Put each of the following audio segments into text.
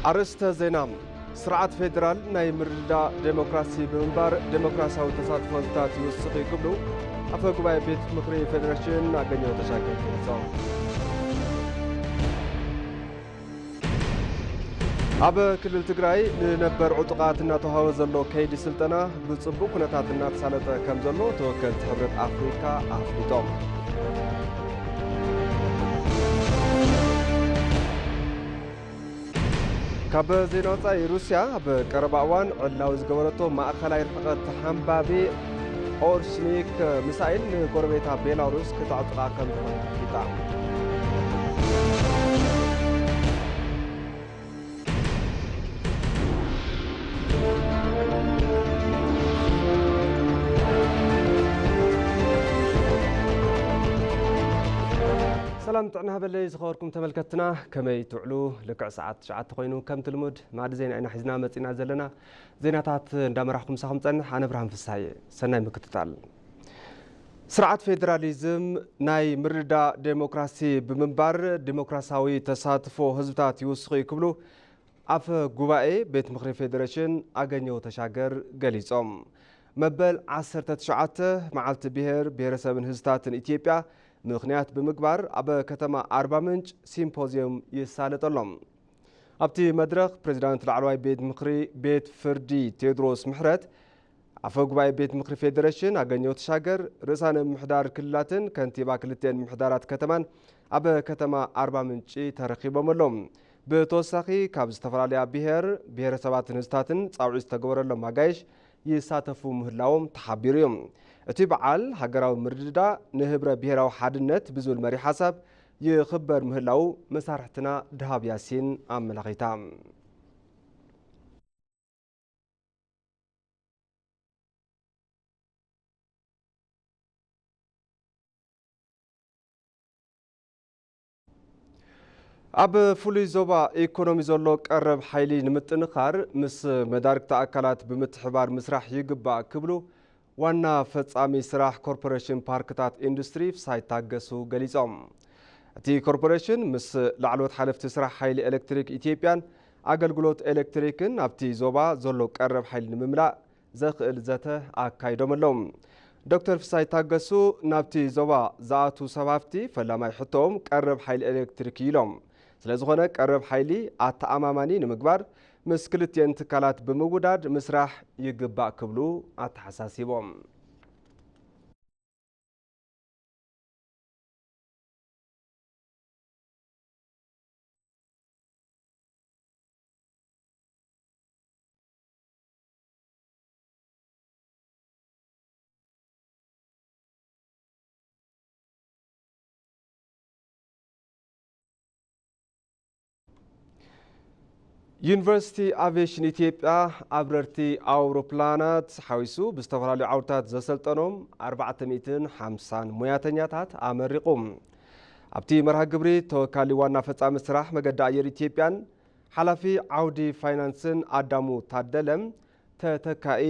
ኣርእስተ ዜና። ስርዓት ፌዴራል ናይ ምርድዳእ ዴሞክራሲ ብምንባር ዴሞክራሲያዊ ተሳትፎ ህዝብታት ይውስኽ እዩ ክብሉ ኣፈ ጉባኤ ቤት ምኽሪ ፌዴሬሽን ኣገኘው ተሻገር ገሊጾም። ኣብ ክልል ትግራይ ንነበር ዕጡቓት እናተዋህበ ዘሎ ከይዲ ስልጠና ብፅቡቅ ኩነታት እናተሳለጠ ከም ዘሎ ተወከልቲ ሕብረት ኣፍሪካ ኣፍሊጦም። ካብ ዜና ወፃኢ፣ ሩስያ ኣብ ቀረባ እዋን ዕላዊ ዝገበረቶ ማእኸላይ ርሕቐት ተሓንባቢ ኦርሽኒክ ሚሳይል ንጎረቤታ ቤላሩስ ክተዕጥቓ ከም ዝኾነ ኣፍሊጣ። ሰላም ጥዕና ሃበለይ ዝኸበርኩም ተመልከትና፣ ከመይ ትውዕሉ? ልክዕ ሰዓት ትሽዓተ ኮይኑ ከምቲ ልሙድ ማዕዲ ዜና ኢና ሒዝና መጺና ዘለና። ዜናታት እንዳመራሕኩም ምሳኹም ጸንሕ ኣነ ብርሃን ፍስሃየ። ሰናይ ምክትታል። ስርዓት ፌዴራሊዝም ናይ ምርድዳእ ዴሞክራሲ ብምንባር ዴሞክራሲያዊ ተሳትፎ ህዝብታት ይውስኽ እዩ ክብሉ ኣፈ ጉባኤ ቤት ምኽሪ ፌዴሬሽን ኣገኘው ተሻገር ገሊጾም። መበል ዓሰርተ ትሽዓተ መዓልቲ ብሔር ብሔረሰብን ህዝብታትን ኢትዮጵያ ምኽንያት ብምግባር ኣብ ከተማ ኣርባ ምንጭ ሲምፖዝየም ይሳለጠሎም። ኣብቲ መድረኽ ፕሬዚዳንት ላዕለዋይ ቤት ምኽሪ ቤት ፍርዲ ቴዎድሮስ ምሕረት፣ ኣፈ ጉባኤ ቤት ምኽሪ ፌዴሬሽን ኣገኘው ተሻገር፣ ርእሳነ ምምሕዳር ክልላትን ከንቲባ ክልቲኤን ምምሕዳራት ከተማን ኣብ ከተማ ኣርባ ምንጭ ተረኺቦም ኣለዉ። ብተወሳኺ ካብ ዝተፈላለያ ብሔር ብሔረሰባትን ህዝብታትን ጻውዒት ዝተገበረሎም ኣጋይሽ ይሳተፉ ምህላዎም ተሓቢሩ እዩ። እቲ በዓል ሃገራዊ ምርድዳእ ንህብረ ብሔራዊ ሓድነት ብዝብል መሪሕ ሓሳብ ይኽበር ምህላዉ መሳርሕትና ደሃብ ያሲን ኣመላኺታ። ኣብ ፍሉይ ዞባ ኢኮኖሚ ዘሎ ቀረብ ሓይሊ ንምጥንኻር ምስ መዳርግቲ ኣካላት ብምትሕባር ምስራሕ ይግባእ ክብሉ ዋና ፈጻሚ ስራሕ ኮርፖሬሽን ፓርክታት ኢንዱስትሪ ፍስሃይ ታገሱ ገሊጾም። እቲ ኮርፖሬሽን ምስ ላዕለዎት ሓለፍቲ ስራሕ ሓይሊ ኤሌክትሪክ ኢትዮጵያን ኣገልግሎት ኤሌክትሪክን ኣብቲ ዞባ ዘሎ ቀረብ ሓይሊ ንምምላእ ዘኽእል ዘተ ኣካይዶም ኣለዉ። ዶክተር ፍስሃይ ታገሱ ናብቲ ዞባ ዝኣትዉ ሰብ ሃፍቲ ፈላማይ ሕቶኦም ቀረብ ሓይሊ ኤሌክትሪክ እዩ ኢሎም። ስለዝኾነ ቀረብ ሓይሊ ኣተኣማማኒ ንምግባር ምስ ክልቲኤን ትካላት ብምውዳድ ምስራሕ ይግባእ ክብሉ ኣተሓሳሲቦም። ዩኒቨርሲቲ ኣቪየሽን ኢትዮጵያ ኣብረርቲ ኣውሮፕላናት ሓዊሱ ብዝተፈላለዩ ዓውድታት ዘሰልጠኖም ኣርባዕተ ሚእትን ሓምሳን ሙያተኛታት ኣመሪቑ። ኣብቲ መርሃ ግብሪ ተወካሊ ዋና ፈጻሚ ስራሕ መገዲ ኣየር ኢትዮጵያን ሓላፊ ዓውዲ ፋይናንስን ኣዳሙ ታደለ፣ ተተካኢ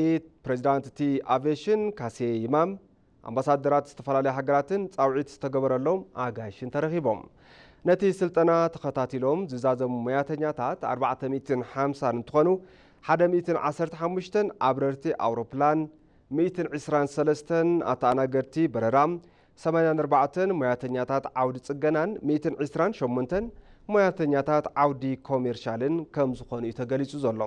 ፕሬዚዳንት እቲ ኣቪየሽን ካሴ ይማም፣ ኣምባሳደራት ዝተፈላለያ ሃገራትን ጻውዒት ዝተገበረሎም ኣጋይሽን ተረኺቦም። ነቲ ስልጠና ተኸታቲሎም ዝዛዘሙ ሙያተኛታት ኣርባዕተ ሚእትን ሓምሳን እንትኾኑ፣ ሓደ ሚእትን ዓሰርተ ሓሙሽተን ኣብረርቲ ኣውሮፕላን፣ ሚእትን ዕስራን ሰለስተን ኣተኣናገድቲ በረራ፣ ሰማንያን ኣርባዕተን ሙያተኛታት ዓውዲ ጽገናን ሚእትን ዕስራን ሸሞንተን ሙያተኛታት ዓውዲ ኮሜርሻልን ከም ዝኾኑ እዩ ተገሊጹ ዘሎ።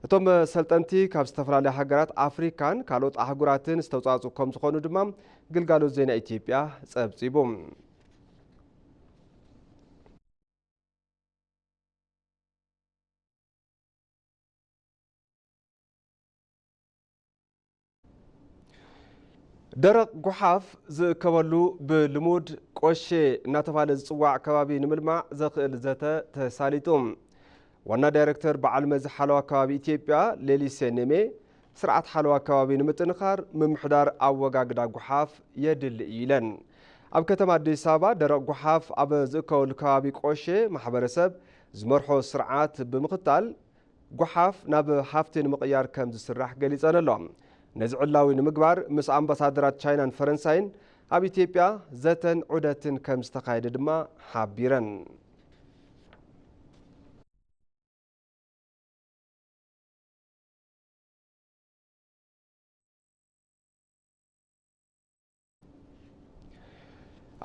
እቶም ሰልጠንቲ ካብ ዝተፈላለያ ሃገራት ኣፍሪካን ካልኦት ኣህጉራትን ዝተውጻጹ ከም ዝኾኑ ድማ ግልጋሎት ዜና ኢትዮጵያ ጸብጺቡ። ደረቕ ጓሓፍ ዝእከበሉ ብልሙድ ቆሼ እናተባህለ ዝጽዋዕ ከባቢ ንምልማዕ ዘኽእል ዘተ ተሳሊጡ። ዋና ዳይሬክተር በዓል መዚ ሓለዋ ከባቢ ኢትዮጵያ ሌሊሴ ኔሜ፣ ስርዓት ሓለዋ ከባቢ ንምጥንኻር ምምሕዳር ኣወጋግዳ ጓሓፍ የድሊ እዩ ኢለን። ኣብ ከተማ ኣዲስ ኣበባ ደረቕ ጓሓፍ ኣብ ዝእከበሉ ከባቢ ቆሼ ማሕበረሰብ ዝመርሖ ስርዓት ብምኽታል ጓሓፍ ናብ ሃፍቲ ንምቕያር ከም ዝስራሕ ገሊጸን ኣሎ። ነዚ ዕላዊ ንምግባር ምስ ኣምባሳደራት ቻይናን ፈረንሳይን ኣብ ኢትዮጵያ ዘተን ዑደትን ከም ዝተኻየደ ድማ ሓቢረን።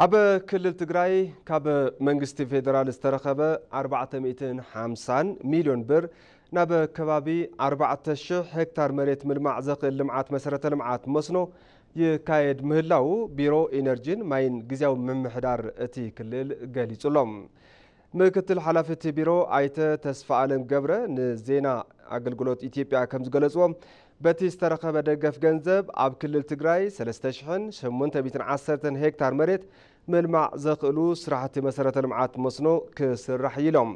ኣብ ክልል ትግራይ ካብ መንግስቲ ፌዴራል ዝተረኸበ ኣርባዕተ ሚእትን ሓምሳን ሚልዮን ብር ናብ ከባቢ ኣርባዕተ ሽሕ ሄክታር መሬት ምልማዕ ዘኽእል ልምዓት መሰረተ ልምዓት መስኖ ይካየድ ምህላዉ ቢሮ ኢነርጂን ማይን ግዝያዊ ምምሕዳር እቲ ክልል ገሊጹ ኣሎ። ምክትል ሓላፊ እቲ ቢሮ ኣይተ ተስፋኣለም ገብረ ንዜና ኣገልግሎት ኢትዮጵያ ከም ዝገለጽዎ፣ በቲ ዝተረኸበ ደገፍ ገንዘብ ኣብ ክልል ትግራይ ሰለስተ ሽሕን ሸሞንተ ሚእትን ዓሰርተን ሄክታር መሬት ምልማዕ ዘኽእሉ ስራሕቲ መሰረተ ልምዓት መስኖ ክስራሕ እዩ ኢሎም።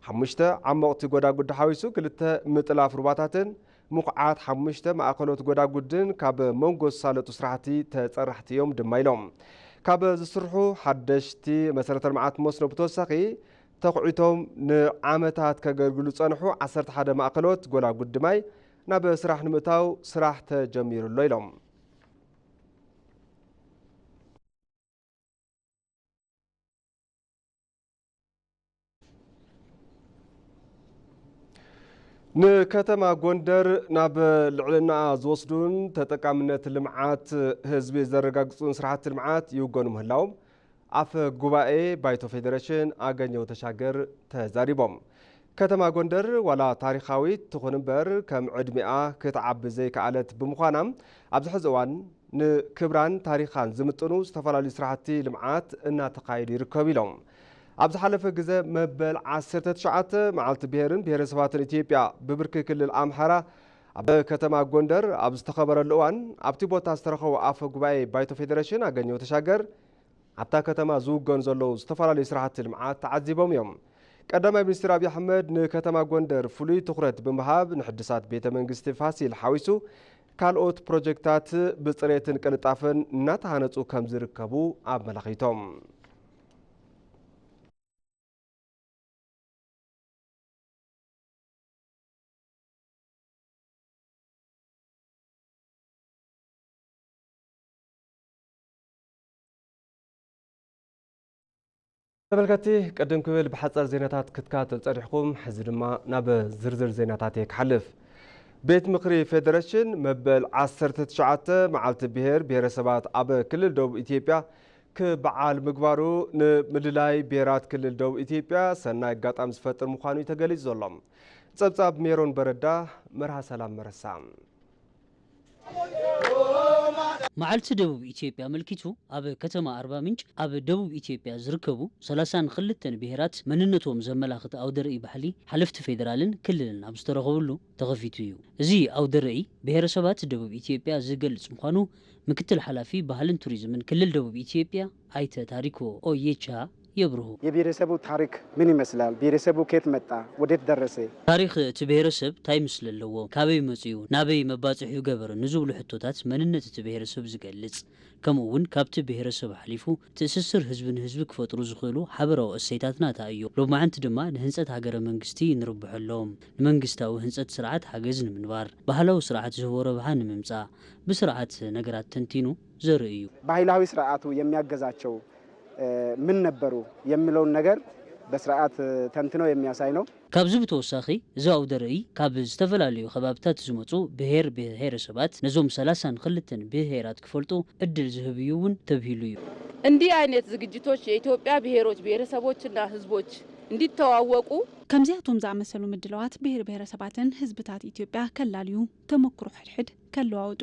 ሓሙሽተ ዓሞቕቲ ጎዳጉዲ ሓዊሱ ክልተ ምጥላፍ ሩባታትን ምኹዓት ሓሙሽተ ማእኸሎት ጎዳጉድን ካብ መንጎ ዝሳለጡ ስራሕቲ ተፀራሕቲ እዮም ድማ ኢሎም። ካብ ዝስርሑ ሓደሽቲ መሰረተ ልምዓት መስኖ ብተወሳኺ ተኹዒቶም ንዓመታት ከገልግሉ ዝፀንሑ ዓሰርተ ሓደ ማእኸሎት ጎዳጉዲ ማይ ናብ ስራሕ ንምእታው ስራሕ ተጀሚሩ ኣሎ ኢሎም። ንከተማ ጎንደር ናብ ልዕልናኣ ዝወስዱን ተጠቃምነት ልምዓት ህዝቢ ዘረጋግጹን ስራሕቲ ልምዓት ይውገኑ ምህላዎም ኣፈ ጉባኤ ባይቶ ፌዴሬሽን ኣገኘው ተሻገር ተዛሪቦም። ከተማ ጎንደር ዋላ ታሪኻዊት ትኹን እምበር ከም ዕድሜኣ ክትዓቢ ዘይከኣለት ብምዃና ኣብዚ ሕዚ እዋን ንክብራን ታሪኻን ዝምጥኑ ዝተፈላለዩ ስራሕቲ ልምዓት እናተኻየዱ ይርከቡ ኢሎም። ኣብ ዝሓለፈ ግዘ መበል ዓሰርተ ትሽዓተ መዓልቲ ብሄርን ብሄረሰባትን ኢትዮጵያ ብብርኪ ክልል ኣምሓራ ኣብ ከተማ ጎንደር ኣብ ዝተኸበረሉ እዋን ኣብቲ ቦታ ዝተረኸቡ ኣፈ ጉባኤ ባይቶ ፌዴሬሽን ኣገኘው ተሻገር ኣብታ ከተማ ዝውገኑ ዘለዉ ዝተፈላለዩ ስራሕቲ ልምዓት ተዓዚቦም እዮም። ቀዳማይ ሚኒስትር ኣብይ ኣሕመድ ንከተማ ጎንደር ፍሉይ ትኹረት ብምሃብ ንሕድሳት ቤተ መንግስቲ ፋሲል ሓዊሱ ካልኦት ፕሮጀክታት ብፅሬትን ቅልጣፈን እናተሃነፁ ከም ዝርከቡ ኣመላኺቶም። ተመልከትቲ፣ ቅድም ክብል ብሓጻር ዜናታት ክትከታተሉ ጸኒሕኩም፣ ሕዚ ድማ ናብ ዝርዝር ዜናታት እየ ክሓልፍ። ቤት ምኽሪ ፌደሬሽን መበል ዓሰርተ ትሽዓተ መዓልቲ ብሄር ብሄረሰባት ኣብ ክልል ደቡብ ኢትዮጵያ ክበዓል ምግባሩ ንምልላይ ብሄራት ክልል ደቡብ ኢትዮጵያ ሰናይ ኣጋጣሚ ዝፈጥር ምዃኑ እዩ ተገሊጹ ዘሎ። ጸብጻብ ሜሮን በረዳ፣ መርሃ ሰላም መረሳ። መዓልቲ ደቡብ ኢትዮጵያ ኣመልኪቱ ኣብ ከተማ ኣርባ ምንጭ ኣብ ደቡብ ኢትዮጵያ ዝርከቡ ሰላሳን ክልተን ብሄራት መንነቶም ዘመላኽት ኣውደ ርእይ ባህሊ ሓለፍቲ ፌዴራልን ክልልን ኣብ ዝተረኸብሉ ተኸፊቱ እዩ። እዚ ኣውደ ርእይ ብሄረሰባት ደቡብ ኢትዮጵያ ዝገልጽ ምዃኑ ምክትል ሓላፊ ባህልን ቱሪዝምን ክልል ደቡብ ኢትዮጵያ ኣይተ ታሪኩ ኦየቻ የብርሁ። የብሄረሰቡ ታሪክ ምን ይመስላል? ብሄረሰቡ ከየት መጣ? ወዴት ደረሰ? ታሪኽ እቲ ብሄረሰብ ታይ ምስሊ ኣለዎ? ካበይ መጺኡ? ናበይ መባጽሒኡ ገበረ? ንዝብሉ ሕቶታት መንነት እቲ ብሄረሰብ ዝገልጽ፣ ከምኡ እውን ካብቲ ብሄረሰብ ሓሊፉ ትእስስር ህዝቢ ንህዝቢ ክፈጥሩ ዝኽእሉ ሓበራዊ እሴታትና እንታይ እዮም? ሎማዕንቲ ድማ ንህንጸት ሃገረ መንግስቲ ንርብሐሎም፣ ንመንግስታዊ ህንጸት ስርዓት ሓገዝ ንምንባር፣ ባህላዊ ስርዓት ዝህቦ ረብሓ ንምምጻእ፣ ብስርዓት ነገራት ተንቲኑ ዘርኢ እዩ። ባህላዊ ስርዓቱ የሚያገዛቸው፣ እ፣ ምን ነበሩ የሚለውን ነገር በስርዓት ተንትኖ የሚያሳይ ነው። ካብዚ ብተወሳኺ፣ እዚ ኣውደ ርእይ ካብ ዝተፈላለዩ ከባብታት ዝመጹ ብሄር ብሄረሰባት ነዞም ሰላሳን ክልተን ብሄራት ክፈልጡ ዕድል ዝህብ እዩ እውን ተብሂሉ እዩ። እንዲህ አይነት ዝግጅቶች የኢትዮጵያ ብሔሮች፣ ብሔረሰቦችና ህዝቦች እንዲተዋወቁ ከምዚኣቶም ዝኣመሰሉ ምድላዋት ብሄር ብሄረሰባትን ህዝብታት ኢትዮጵያ ከላልዩ፣ ተመክሮ ሕድሕድ ከለዋውጡ፣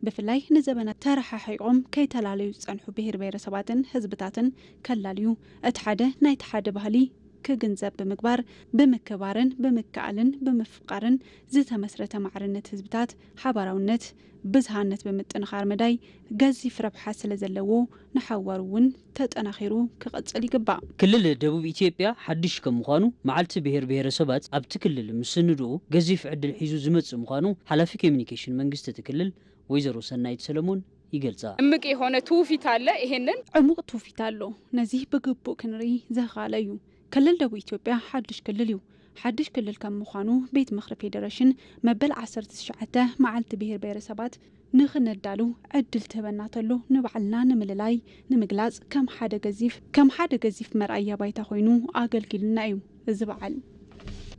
ብፍላይ ንዘበናት ተረሓሒቖም ከይተላለዩ ዝጸንሑ ብሄር ብሄረሰባትን ህዝብታትን ከላልዩ፣ እቲ ሓደ ናይቲ ሓደ ባህሊ ክግንዘብ ብምግባር፣ ብምክባርን ብምክኣልን ብምፍቃርን ዝተመስረተ ማዕርነት ህዝብታት፣ ሓባራውነት፣ ብዝሃነት ብምጥንኻር መዳይ ገዚፍ ረብሓ ስለ ዘለዎ፣ ንሓዋሩ እውን ተጠናኺሩ ክቕጽል ይግባእ። ክልል ደቡብ ኢትዮጵያ ሓድሽ ከም ምዃኑ፣ መዓልቲ ብሄር ብሄረሰባት ኣብቲ ክልል ምስንድኡ ገዚፍ ዕድል ሒዙ ዝመጽእ ምዃኑ ሓላፊ ኮሚኒኬሽን መንግስቲ እቲ ክልል ወይዘሮ ሰናይት ሰለሞን ይገልጻ። እምቅ የሆነ ትውፊት አለ። ይሄንን ዕሙቕ ትውፊት ኣሎ። ነዚ ብግቡእ ክንርኢ ዘኽኣለ እዩ። ክልል ደቡብ ኢትዮጵያ ሓድሽ ክልል እዩ። ሓድሽ ክልል ከም ምዃኑ፣ ቤት ምኽሪ ፌዴሬሽን መበል ዓሰርተ ትሽዓተ መዓልቲ ብሄር ብሄረሰባት ንኽነዳሉ ዕድል ትህበና ተሎ፣ ንባዕልና ንምልላይ፣ ንምግላጽ ከም ሓደ ገዚፍ፣ ከም ሓደ ገዚፍ መርኣያ ባይታ ኮይኑ ኣገልጊሉና እዩ እዚ በዓል።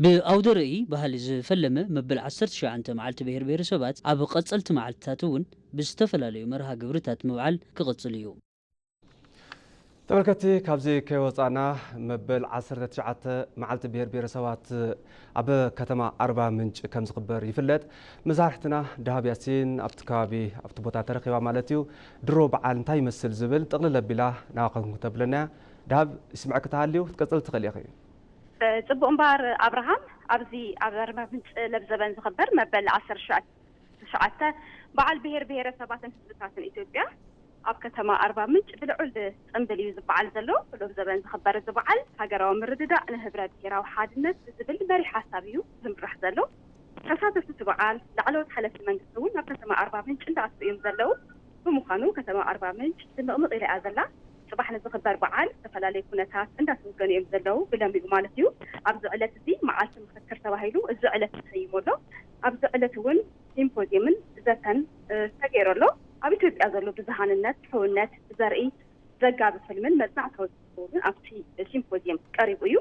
ብኣውደ ርእይ ባህሊ ዝፈለመ መበል ዓሰርተ ትሽዓተ መዓልቲ ብሄር ብሄረሰባት ኣብ ቀጸልቲ መዓልትታት እውን ብዝተፈላለዩ መርሃ ግብርታት ምብዓል ክቕጽል እዩ። ተመልከቲ፣ ካብዚ ከይወፃና፣ መበል ዓሰርተ ትሽዓተ መዓልቲ ብሔር ብሔረሰባት ኣብ ከተማ ኣርባ ምንጭ ከም ዝኽበር ይፍለጥ። መሳርሕትና ደሃብ ያሲን ኣብቲ ከባቢ፣ ኣብቲ ቦታ ተረኺባ ማለት እዩ። ድሮ በዓል እንታይ ይመስል ዝብል ጥቕልል ኣቢላ ናባኹም ክተብለና እያ። ደሃብ፣ ይስምዐኪ ተሃልዩ ክትቀፅል ትኽእል ኢኺ። ጽቡቕ እምበኣር ኣብርሃም፣ ኣብዚ ኣብ ኣርባ ምንጭ ለብዘበን ዝኽበር መበል ዓሰርተ ትሽዓተ በዓል ብሔር ብሔረሰባትን ህዝብታትን ኢትዮጵያ ኣብ ከተማ ኣርባ ምንጭ ብልዑል ጽምብል እዩ ዝበዓል ዘሎ። ሎብ ዘበን ዝኽበር እዚ በዓል ሃገራዊ ምርድዳእ ንህብረ ብሔራዊ ሓድነት ብዝብል መሪሕ ሓሳብ እዩ ዝምራሕ ዘሎ። ተሳተፍቲ እቲ በዓል ላዕለዎት ሓለፍቲ መንግስቲ እውን ኣብ ከተማ ኣርባ ምንጭ እንዳኣትዉ እዮም ዘለዉ። ብምዃኑ ከተማ ኣርባ ምንጭ ድምቕምቕ ኢላ እያ ዘላ። ጽባሕ ንዝኽበር በዓል ዝተፈላለዩ ኩነታት እንዳተወገኑ እዮም ዘለዉ ብለሚኡ ማለት እዩ። ኣብዚ ዕለት እዚ መዓልቲ ምኽክር ተባሂሉ እዚ ዕለት ተሰይሙ ኣሎ። ኣብዚ ዕለት እውን ሲምፖዚየምን ዘተን እ፣ ተገይሩ ኣሎ። ኣብ ኢትዮጵያ ዘሎ ብዝሃንነት፣ ሕውነት ዘርኢ ዘጋቢ ፍልምን መጽናዕታዊ ዝኸውን ኣብቲ ሲምፖዚየም ቀሪቡ እዩ።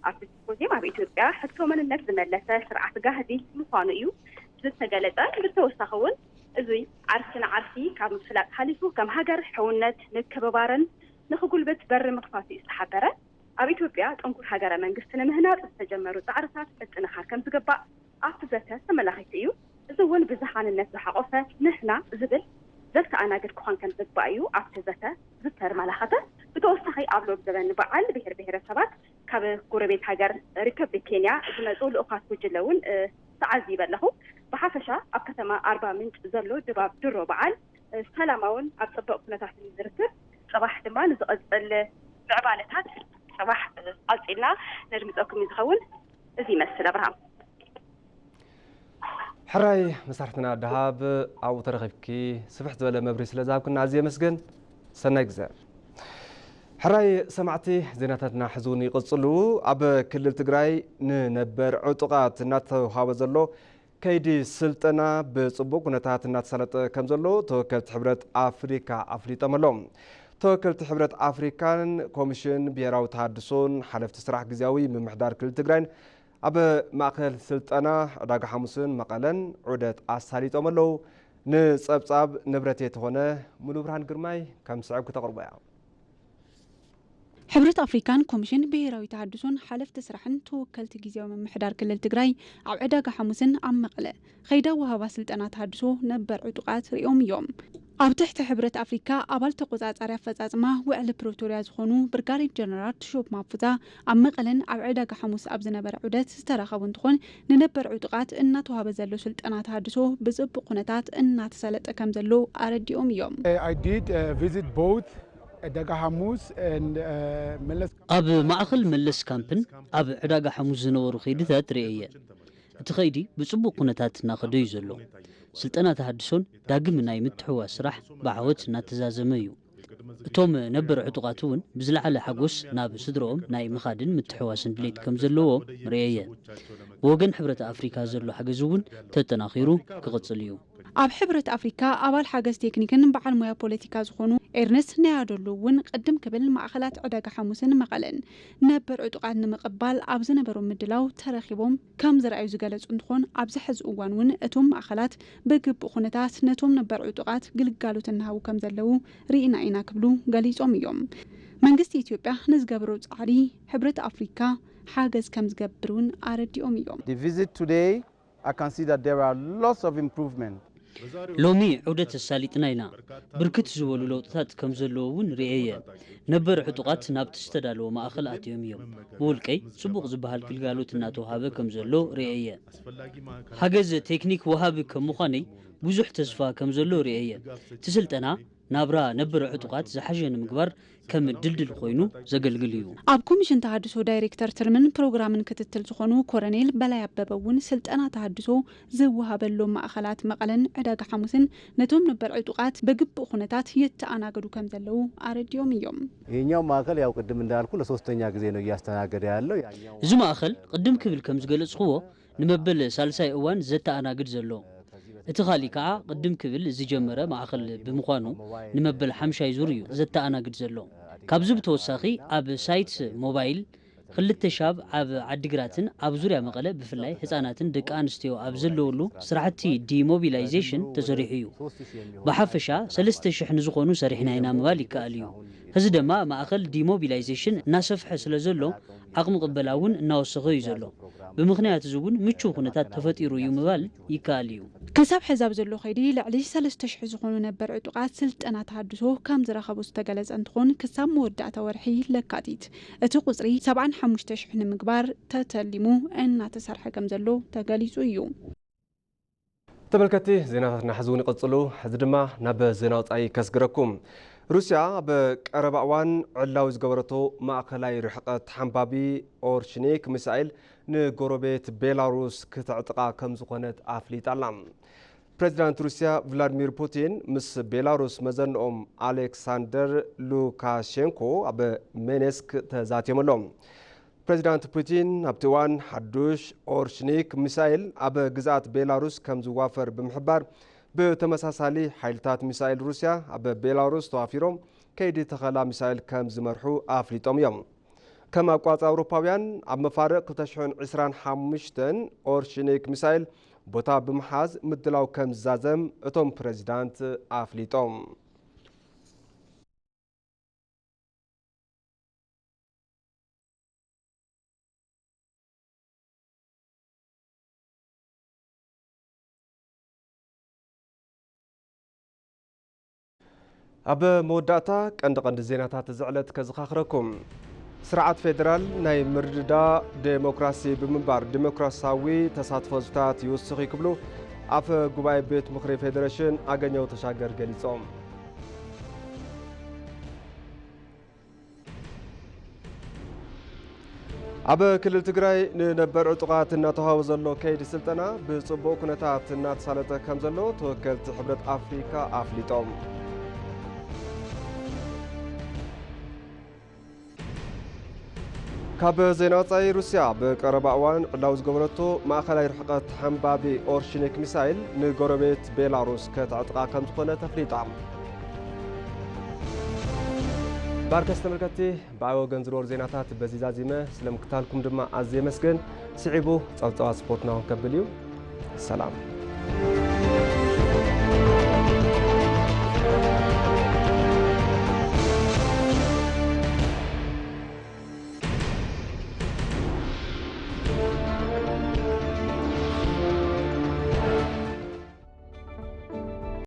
ኣብቲ ሲምፖዚየም ኣብ ኢትዮጵያ ሕቶ መንነት ዝመለሰ ስርዓት ጋህዲ ምዃኑ እዩ ዝተገለጸ። ብተወሳኺ እውን እዚ ዓርሲ ንዓርሲ ካብ ምፍላጥ ሓሊፉ ከም ሃገር ሕውነት፣ ምክብባርን ንክጉልብት በሪ ምኽፋቱ እዩ ዝተሓበረ። ኣብ ኢትዮጵያ ጥንኩር ሃገረ መንግስቲ ንምህናጽ ዝተጀመሩ ጻዕርታት ምጥንኻር ከም ዝግባእ ኣብቲ ዘተ ተመላኺቱ እዩ። እዚ እውን ብዝሃንነት ዝሓቖፈ ንሕና ዝብል ዘተኣናግድ ክኾን ከም ዝግባእ እዩ ኣብቲ ዘተ ዝተመላኸተ። ብተወሳኺ ኣብ ሎብ ዘበን በዓል ብሔር ብሔረሰባት ካብ ጎረቤት ሃገር ሪፐብሊክ ኬንያ ዝመፁ ልኡኻት ጉጅለ እውን እ፣ ተዓዚበ ኣለኹ። ብሓፈሻ ኣብ ከተማ ኣርባ ምንጭ ዘሎ ድባብ ድሮ በዓል እ፣ ሰላማውን ኣብ ፅቡቕ ኩነታትን እዩ ዝርከብ። ፅባሕ ድማ ንዝቐፅል ምዕባለታት ፅባሕ እ፣ ኣውፂእና ነድምፀኩም እዩ ዝኸውን። እዚ ይመስል ኣብርሃም። ሕራይ መሳርሕትና ደሃብ ኣብኡ ተረኺብኪ ስፍሕ ዝበለ መብርሂ ስለ ዝሃብክና ኣዝየ የመስግን። ሰናይ ግዜ። ሕራይ ሰማዕቲ፣ ዜናታትና ሕዚ እውን ይቕጽሉ። ኣብ ክልል ትግራይ ንነበር ዕጡቓት እናተዋሃበ ዘሎ ከይዲ ስልጠና ብጽቡቕ ኩነታት እናተሳለጠ ከም ዘሎ ተወከልቲ ሕብረት ኣፍሪካ ኣፍሊጦም ኣለዉ። ተወከልቲ ሕብረት ኣፍሪካን ኮሚሽን ብሄራዊ ተሃድሶን ሓለፍቲ ስራሕ ግዝያዊ ምምሕዳር ክልል ትግራይን ኣብ ማእኸል ስልጠና ዕዳጋ ሓሙስን መቐለን ዑደት ኣሳሊጦም ኣለዉ። ንጸብጻብ ንብረት የተኾነ ሙሉ ብርሃን ግርማይ ከም ስዕብ ክተቕርቦ እያ። ሕብረት ኣፍሪካን ኮሚሽን ብሄራዊ ተሃድሶን ሓለፍቲ ስራሕን ተወከልቲ ግዝያዊ ምምሕዳር ክልል ትግራይ ኣብ ዕዳጋ ሓሙስን ኣብ መቐለ ኸይዳ ወሃባ ስልጠና ተሃድሶ ነበር ዕጡቃት ሪኦም እዮም። ኣብ ትሕቲ ሕብረት ኣፍሪካ ኣባል ተቆጻጻሪ ኣፈጻጽማ ውዕሊ ፕሪቶርያ ዝኾኑ ብርጋዴር ጀነራል ትሾፕ ማፉዛ ኣብ መቐለን ኣብ ዕዳጋ ሓሙስ ኣብ ዝነበረ ዑደት ዝተረኸቡ እንትኾን፣ ንነበር ዕጡቃት እናተዋሃበ ዘሎ ስልጠና ተሃድሶ ብጽቡቅ ኩነታት እናተሳለጠ ከም ዘሎ ኣረዲኦም እዮም። I did uh, visit both Daga Hamus and uh, Meles. ኣብ ማእኸል መለስ ካምፕን ኣብ ዕዳጋ ሓሙስ ዝነበሩ ከይድታት ርእየ። እቲ ኸይዲ ብጽቡቕ ኩነታት እናኸደ እዩ ዘሎ። ስልጠና ተሃድሶን ዳግም ናይ ምትሕውዋስ ስራሕ ብዓወት እናተዛዘመ እዩ። እቶም ነበር ዕጡቓት እውን ብዝለዓለ ሓጎስ ናብ ስድረኦም ናይ ምኻድን ምትሕውዋስን ድሌት ከም ዘለዎም ርእየ። ብወገን ሕብረት ኣፍሪካ ዘሎ ሓገዝ እውን ተጠናኺሩ ክቕጽል እዩ። ኣብ ሕብረት ኣፍሪካ ኣባል ሓገዝ ቴክኒክን በዓል ሞያ ፖለቲካ ዝኾኑ ኤርነስት ናያዶሉ እውን ቅድም ክብል ማእኸላት ዕዳጋ ሓሙስን መቐለን ነበር ዕጡቓት ንምቕባል ኣብ ዝነበሮም ምድላው ተረኺቦም ከም ዝረኣዩ ዝገለጹ እንትኾን፣ ኣብዚ ሕዚ እዋን እውን እቶም ማእኸላት ብግቡእ ኩነታት ነቶም ነበር ዕጡቓት ግልጋሎት እናሃቡ ከም ዘለዉ ርኢና ኢና ክብሉ ገሊጾም እዮም። መንግስቲ ኢትዮጵያ ንዝገብሮ ጻዕሪ ሕብረት ኣፍሪካ ሓገዝ ከም ዝገብር እውን ኣረዲኦም እዮም። The visit today, I can see that there are lots of improvement. ሎሚ ዑደት ኣሳሊጥና ኢና። ብርክት ዝበሉ ለውጥታት ከም ዘለዉ እውን ርእየ። ነበር ዕጡቓት ናብቲ ዝተዳለወ ማእኸል ኣትዮም እዮም። ብውልቀይ ጽቡቕ ዝበሃል ግልጋሎት እናተውሃበ ከም ዘሎ ርእየ። ሓገዝ ቴክኒክ ወሃቢ ከም ምዃነይ ብዙሕ ተስፋ ከም ዘሎ ርእየ። እቲ ስልጠና ናብራ ነበር ዕጡቓት ዝሓሸ ንምግባር ከም ድልድል ኮይኑ ዘገልግል እዩ። ኣብ ኮሚሽን ተሃድሶ ዳይሬክተር ትርምን ፕሮግራምን ክትትል ዝኾኑ ኮረኔል በላይ ኣበበ እውን ስልጠና ተሃድሶ ዝወሃበሎም ማእኸላት መቐለን ዕዳጋ ሓሙስን ነቶም ነበር ዕጡቓት ብግቡእ ኩነታት የተኣናገዱ ከም ዘለዉ ኣረዲኦም እዮም። ይሄኛው ማዕከል ያው ቅድም እንዳልኩ ለሶስተኛ ጊዜ ነው እያስተናገደ ያለው። ያኛው እዚ ማእኸል ቅድም ክብል ከም ዝገለጽክዎ ንመበል ሳልሳይ እዋን ዘተኣናግድ ዘሎ። እቲ ካሊእ ከዓ ቅድም ክብል ዝጀመረ ማእኸል ብምዃኑ ንመበል ሓምሻይ ዙር እዩ ዘተኣናግድ ዘሎ። ካብዚ ብተወሳኺ ኣብ ሳይት ሞባይል ክልተ ሻብ ኣብ ዓዲግራትን ኣብ ዙርያ መቐለ ብፍላይ ህፃናትን ደቂ ኣንስትዮ ኣብ ዘለውሉ ስራሕቲ ዲሞቢላይዜሽን ተሰሪሑ እዩ። ብሓፈሻ ሰለስተ ሽሕ ንዝኾኑ ሰሪሕና ኢና ምባል ይከኣል እዩ። እዚ ድማ ማእኸል ዲሞቢላይዜሽን እናሰፍሐ ስለ ዘሎ ዓቕሚ ቅበላ እውን እናወሰኸ እዩ ዘሎ። ብምኽንያት እዚ እውን ምቹው ኩነታት ተፈጢሩ እዩ ምባል ይከኣል እዩ። ክሳብ ሕዚ ኣብ ዘሎ ከይዲ ልዕሊ ሰለስተ ሽሕ ዝኾኑ ነበር ዕጡቓት ስልጠና ተሃድሶ ከም ዝረኸቡ ዝተገለጸ እንትኾን ክሳብ መወዳእታ ወርሒ ለካቲት እቲ ቁጽሪ ሰብዓን ሓሙሽተ ሽሕ ንምግባር ተተሊሙ እናተሰርሐ ከም ዘሎ ተገሊጹ እዩ። ተመልከቲ ዜናታትና ሕዚ እውን ይቕጽሉ። ሕዚ ድማ ናብ ዜና ወጻኢ ከስግረኩም። ሩስያ ኣብ ቀረባ እዋን ዕላዊ ዝገበረቶ ማእኸላይ ርሕቐት ሓንባቢ ኦርሽኒክ ሚሳኤል ንጎረቤት ቤላሩስ ክተዕጥቓ ከም ዝኾነት ኣፍሊጣ ኣላ። ፕሬዚዳንት ሩስያ ቭላድሚር ፑቲን ምስ ቤላሩስ መዘንኦም ኣሌክሳንደር ሉካሼንኮ ኣብ ሜኔስክ ተዛትዮም ኣለዉ። ፕሬዚዳንት ፑቲን ኣብቲ እዋን ሓዱሽ ኦርሽኒክ ሚሳይል ኣብ ግዝኣት ቤላሩስ ከም ዝዋፈር ብምሕባር፣ ብተመሳሳሊ ሓይልታት ሚሳይል ሩስያ ኣብ ቤላሩስ ተዋፊሮም ከይዲ ተኸላ ሚሳይል ከም ዝመርሑ ኣፍሊጦም እዮም። ከም ኣቋጻ ኣውሮፓውያን ኣብ መፋርቕ ክልተ ሽሕን ዕስራን ሓሙሽተን ኦርሽኒክ ሚሳይል ቦታ ብምሓዝ ምድላው ከም ዝዛዘም እቶም ፕሬዚዳንት ኣፍሊጦም። ኣብ መወዳእታ ቀንዲ ቀንዲ ዜናታት እዚ ዕለት ከዘኻኽረኩም። ስርዓት ፌደራል ናይ ምርድዳ ዴሞክራሲ ብምንባር ዴሞክራሲያዊ ተሳትፎ ህዝብታት ይውስኽ እዩ ክብሉ ኣፈ ጉባኤ ቤት ምኽሪ ፌዴሬሽን ኣገኘው ተሻገር ገሊጾም። ኣብ ክልል ትግራይ ንነበር ዕጡቓት እናተዋህበ ዘሎ ከይዲ ስልጠና ብፅቡቕ ኩነታት እናተሳለጠ ከም ዘሎ ተወከልቲ ሕብረት ኣፍሪካ ኣፍሊጦም። ካብ ዜና ወፃኢ፣ ሩስያ ብቀረባ እዋን ዕላዊ ዝገበረቶ ማእኸላይ ርሕቐት ሓንባቢ ኦርሽኒክ ሚሳይል ንጎረቤት ቤላሩስ ከተዕጥቓ ከም ዝኾነ ተፍሊጣ። ባርከስ ተመልከትቲ፣ ብኣይ ወገን ዝነበሩ ዜናታት በዚ ዛዚመ። ስለምክታልኩም ድማ ኣዝየ የመስግን። ስዒቡ ጸብጸባ ስፖርትና እውን ከብል እዩ። ሰላም።